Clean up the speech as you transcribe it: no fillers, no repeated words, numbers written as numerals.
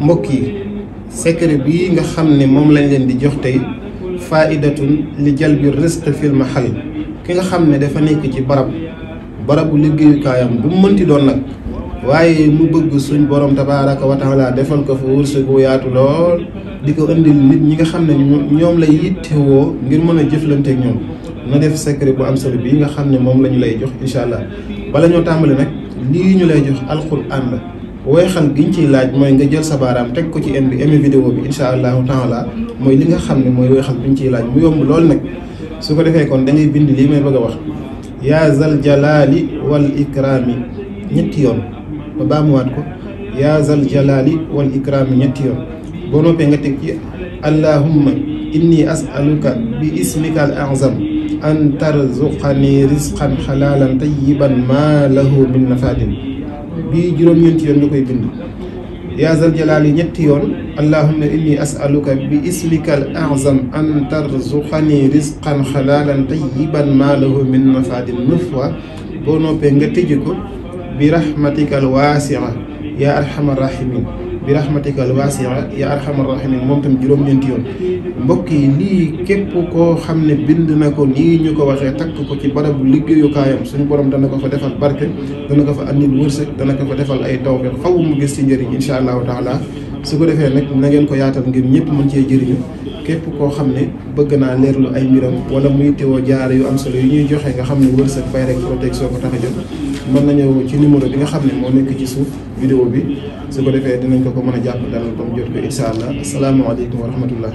mbokk yi secret bii nga xam ne moom lañ leen di jox tey faidatun li jalbi rizq fil mahal ki nga xam ne dafa nekk ci barabu liggéeyukaayam bu mu mënti doon nag waaye mu bëgg suñ borom tabaaraka wa taala defal ko fa wërsëgu yaatu lool di ko indil nit ñi nga xam ne ñoom lay yittewoo ngir mën a jëflante ak ñoom na def secret bu am solo bii nga xam ne moom lañu lay jox incha allah bala ñoo tàmbali nag lii ñu lay jox alquran la weexal giñ ciy laaj mooy nga jël sa baaraam teg ko ci en bi aimé vidéo bi incha allahu taala mooy li nga xam ne mooy weexal biñ ciy laaj mu yomb lool nag su ko defee kon da ngay bind lii may bëgg a wax yaa zal jalaali wal ikraami ñetti yoon ba baamuwaat ko yaa zal jalaali wal ikraami ñetti yoon boo noppee nga teg ci allahumma inni as'aluka bi ismika al a'zam an tarzuqani rizqan xalaalan tayyiban ma lahu min nafaadin bii juróom-ñeenti yoon nga koy bind yaa zal jalaali ñetti yoon allahumma inni as'aluka bi ismika al a'zam an tarzuqani rizqan xalaalan tayyiban ma lahu min nafaadin 9 fois boo noppee nga tëj ko bi rahmatika al waasi'a yaa arhamar rahimin bi rahmatika al waasi'a yaa arhamar rahimin moom tam juróom-ñeenti yoon mbokk yi lii képp koo xam ne bind na ko nii ñu ko waxee takk ko ci barabu liggéeyukaayam suñu borom dana ko fa defal barke dana ko fa andil wërsëg dana ko fa defal ay tawfeex xaw mu gis ci njëriñ incha allahu taala su ko defee nag na ngeen ko yaatal ngir ñëpp mën cee jëriñu képp koo xam ne bëgg naa leerlu ay mbiram wala muy teewoo jaare yu am solo yu ñuy joxe nga xam ne wërsëg fay rek protection ko tax a jot mën nañu ci numéro bi nga xam ne moo nekk ci suuf vidéo bi su ko defee dinañ ko mën a jàpp dalal ba mu jot ko incha allah asalaamaaleykum wa rahmatullah